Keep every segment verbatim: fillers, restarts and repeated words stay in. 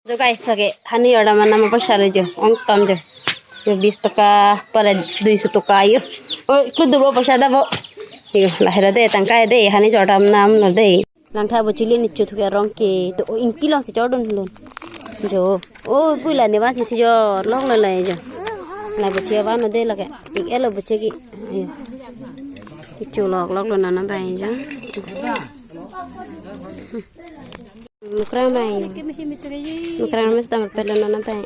Jo guys, lake hani jordam anam paisa lo jo, ong tam jo. Jo bis taka para dui so taka jo. Oh, iklo dolo paisa da bo. Jo, lahai lo de, tangka de, hani jordam nam lo de. Langtha bochili ni chuthu ke rong ke, to, oh, ingti long si chordon lun. Jo, oh, pula ne van si jo, long lo lai jo. La bochi van lo de lake, ik elo bochi ki. Ayo. Chu lok lok lo nana bai jo. Mukrang bai. Mukrang mes dam pelo nana bai.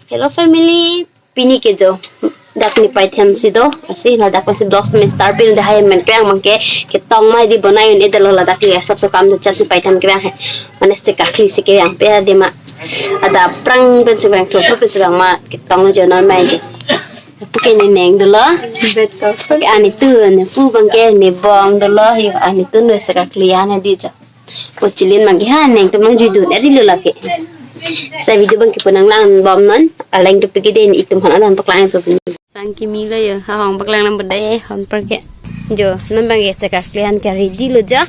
Hello family, pini ke jo. Dak nipai them si do, asi ladak si dos mes tar pin de hai men kevang mangke, ketong mai di bonai un edelo ladak ya, sab so kam do chat nipai them kevang hai. Mane se kakli si kevang pe di ma. Ada prang pen si vang, thop pen si vang ma, ketong jo non mai jo. Pu ke ne neng dolo. Bet ko. Ke ani tu ne pu bang ke ne bong dolo hi ani tu no se kakli an di jo. Bochilin bang ke ha neng tu mang jui dun eri lo lake. Sa video bang ke punang lang bom non. Alang tu pike den itum han alam paklang tu. Sang kimi lo yo ha hong paklang lam bede hon per ke. Jo non bang ke se kakli an ke ready lo jo.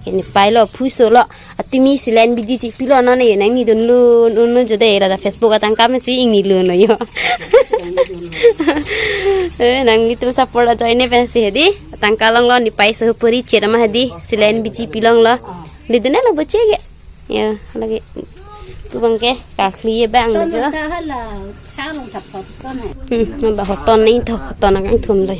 Ke nipai lo phuso lo. Atimi silen biji chipilo non ne nang ni dun lun un jo de la da Facebook atangka me si ingni lun lo yo. Eh, nanglitum support ajoine pen si hedi. Atangka long lo nipai so puri chera ma hedi. Silen biji pilong lo. Li dun lo boche ke. Ya, lagi. Tu bang ke kakli ye bang jo. Hmm, nang ba hoton ni to, hoton ang thum lo.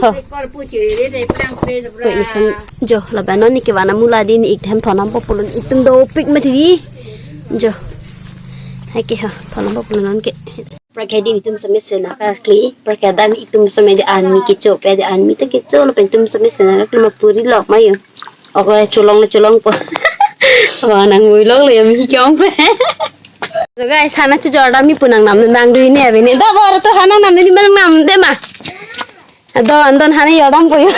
Ho. Ko ini sen jo, laban non ni ke vana mula di ni ik hem thonam po pulun itum dopik mati di. Jo. Hai ke ha, thonam po pulun non ke. Pra ke di itum same sena kakli, pra ke dan itum same di anmi kecho, pe di anmi ta kecho lo pen itum same sena kakli ma puri lok ma yo. Oke, chulong le chulong po. Wah, nang vui lok le mi kyong pe. So guys, hana chu jordam ni punang nam nang dui ne ave ne. Da bor to hana nam ni manang nam de ma. Don don hana jordam po yo.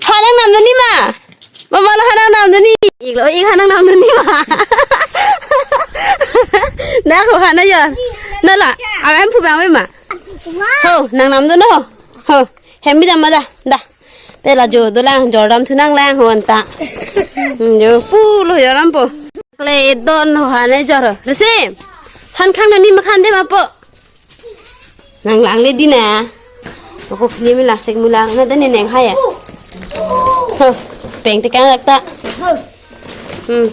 Hana nam ni ma. Mama lo hana nam ni. Ik lo ik hana nam ni ma. Na ho hana yo. Na la. Awa hem pu bang ma. Ho, nang nam dun ho. Ho, hem bi dam ma da. Da. Te la jo dolang, jordam thu nang lang ho anta. Hmm, jo pu lo jordam po. Le don ho hana jor. Resi. Han khang ni ma khan de ma po. Nang lang le di na. Ako film la sek mulang na dane neng haya. Ho, peng te kang lakta. Hmm.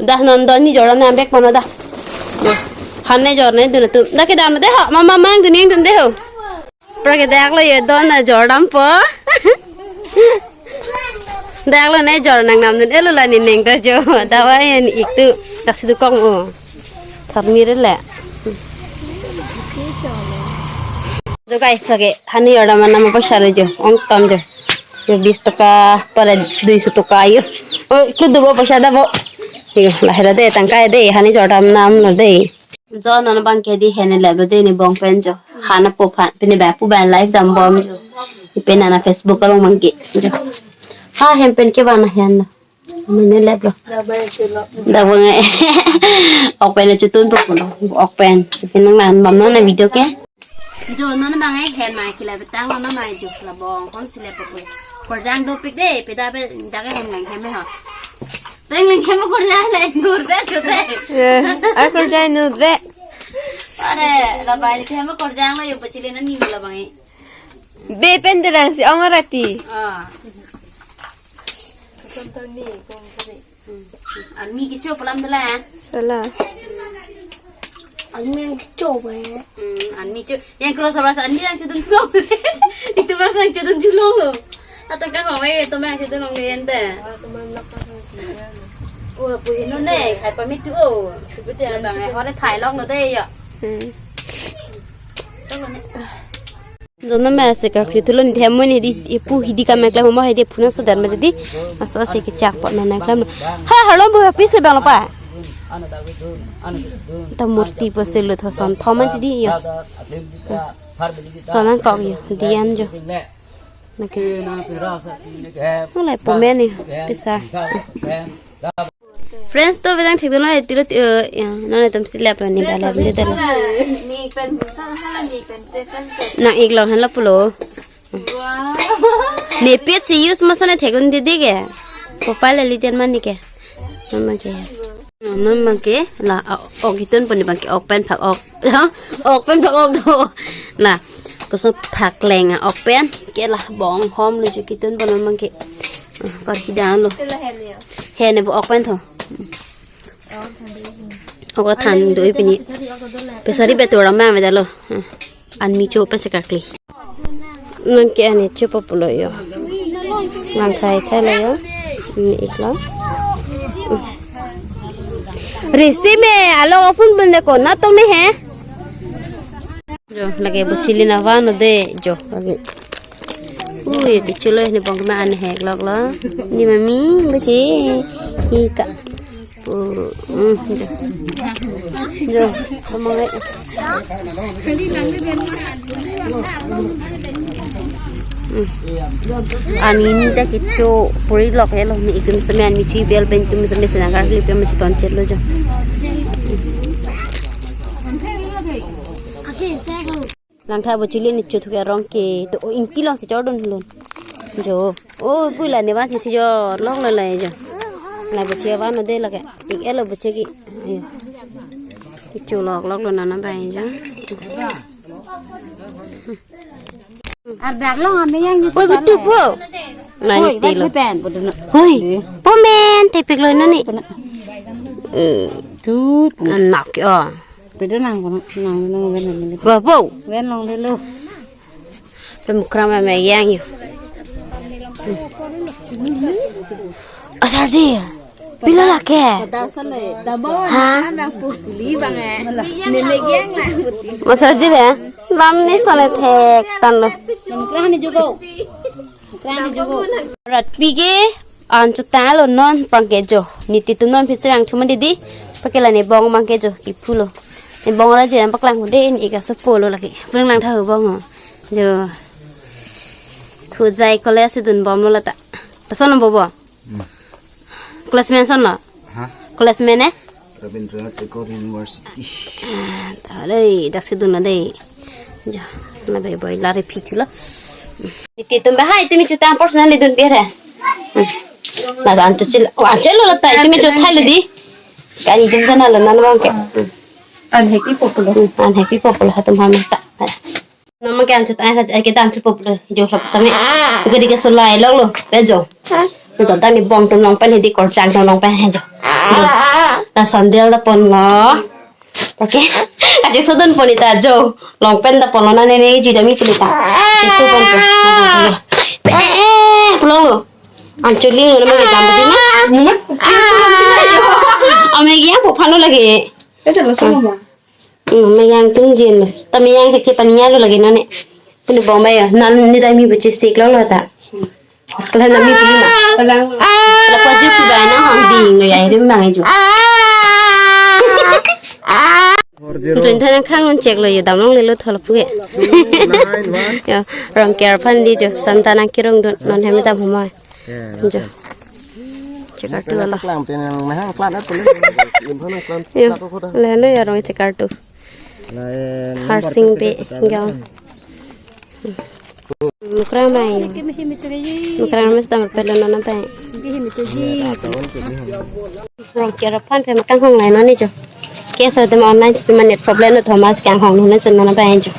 Dah non don ni jordam na bek pano dah. Hana jor ne dun tu. Da ke dam de ho. Mama mang dun ning dun de ho. Pra ke dak lo ye don na jordam po. Dak lo ne jor nang nam dun elo la ni neng ta jo. Da wa ye ni ik tu. Dak si tu kong o. Thar mi re le. Jo guys, lake hani jordam anam paisa lo jo, ong tam jo. Jo bis taka para dui so taka jo. Oh, iklo dolo paisa da bo. Jo, lahai lo de, tangka de, hani jordam nam lo de. Jo non bang ke di hene lep lo de ni bong pen jo. Hana po phan, pini ba pu ba live dam bom jo. Ipen ana Facebook along bang ke jo. Ha hem pen ke bana hen lo. Mane lep lo. Da bang chulok. Da bang eh. Ok pen le chutun po pulo. Ok pen. Sepen nang lan bam non na video ke. Jo non bang eh hen mai kila betang non mai jo la bong kon si lep po pulo. Korjang dopik de peda pe jaga hen lang hem ho. Reng lang hem korjang le gur de jo de. Eh, ai korjang nu de. Are la bai ke hem korjang lo yo pachile na ni la bang eh. Be pen derang si ong arati. Ah. Anmi kecho palam dala. Sala. Anmi kecho ba. Hmm, anmi cho. Yang cross abas anmi yang chodun chulong. Itu mas yang chodun chulong lo. Atau kan mau eh itu yang chodun long lente. Ora pu ino ne, khai pamit tu o. Seperti yang bang eh hore thai long lo de ya. Hmm. Tolong ne. Jona ma se kakli thulo ni hem mo ni di ipu hidi kam ekla mo hidi phuna so dar ma di. Aso ase ke chak po na na klam. Ha halo bu happy se bang pa. Ta murti po se lo tho son tho ma di yo. Son an kok yo di an jo. Na ke. Nang lai po me ni pisa. Friends to bidang thik dun lo tilo ti, eh, ya, non itum si lep lo ni ba lep de de lo. Ni pen busa ha ni pen te pen te. Nang ik long han lo pulo. Wow. Ne pet si use ma sone thek un de de ke. Profile le liten mani ke. Non abangke. Non abangke la, a, ok ketun pon abangke, ok pen phak ok. Ok pen phak ok do. La, koson phak leng a ok pen. Ke la bong hom lo jo ketun pon non abangke. Ah, kor hidan lo. Hene bo ok pen tho. Ok than do pini. Pesari betul ramai me dalo. Ah. An mi cho pensi karkli. Non ke an ne chopo pulo jo. Langthai thai lo jo. Ni iklo. Risi me alo phone bun de ko na tong ne he. Jo, lake buchili na van de jo. Lake. Ui, di chulo ne bong ma an he lok lo. Ni mami buchi. Ika. Hmm, jo. Jo, tomang ai. Hmm. Ani ni ta kecho puri lok helo ni itum seme an mi chui bel pen tum seme sena kar klip ya mi chuton chet lo jo. Langtha bo chili ni chuthu ke rong ke to o ingti long si chordon lon. Jo. O pui la ne van si jo lok lo la jo. La bo che van de la ke. Ik elo bo che ki. Ayo. Ki chu lok lok lo nana bai jo. Ar bag long ame yang ni. Oi, betul po. Nai. Oi, telo. Pen po dun. Oi. Po men te pik lo no ni. Eh, tut. Anak ya. Pwede nang, nang, nang, ven, ven, ven. Wah, wow. Ven long de lo. Pemukram me yang yo. Asar ji. Pila lake? Pada sale, double. Ha? Nang putli bang eh. Nilek yang lah putli. Asar ji le? Lam ni sale thek tan lo. Pemukram ni jugo. Rat pige an chutang lo non prang ke jo. Niti tu non phisirang chuma didi. Prang ke la ne bong bang ke jo ki phulo. Ne bong la je an paklang hude ni ka so polo lagi. Prang lang tha bong ho. Jo. Khujai college si dun bom lo lata. Ta son bo bo. Hmm. College men son lo. Ha? College men eh? Rabindranath Tagore University. Ah, ta dei, dak si dun dei. Ja, na bai boy la repeat lo. Iti tum bahai tumi chutang personal dun pia re. Na dan tu chil, ko achel lo ta tumi chuthai lo di. Kan dun kana lo nan bang ke. An happy popular. Hmm, an happy popular ha tum ha mata. Nama ke anchot ai ha ai ke dam si popular jo sab same. Gadi ke sulai lo lo. Eh jo. Nonton tani bong tum long pen hedi korchang tum long pen he jo. Jo. Ta sandal ta pon lo. Okay. Aje sodon pon ita jo. Long pen ta pon lo na ne ne ji dami pon ita. Aje so pon pon. Eh eh pulo lo. Anchot ling lo nama ke dam pon na. Ame yang po phano lagi. Ito lo sama. Hmm, mayang tung jin. Ta mayang ke ke paniya lo lagi nane. Puni bong ba ya. Nan ni dai mi buchi sik lo lo ta. Sekolah nami puni ma. Palang. La pa ju pu ba na hang ding lo ya rim bang ju. Jun than khang non check lo ya dam long le lo thol pu ke. Ya, rong care phan di jo. Santa nang kirong dun non hem dam humai. Jo. Chekartu ala. Klam tin nang nahang klam at pun. Imhan klam. Yo. Klam ko da. Le le arong chekartu. Lain Harsing be gao. Mukrang mai. Mukrang mes dam pelo nana pai. Rong kira phan pe makang hong lai nani jo. Kesa dem online si pe ma net problem no Thomas kang hong nana jo nana pai jo.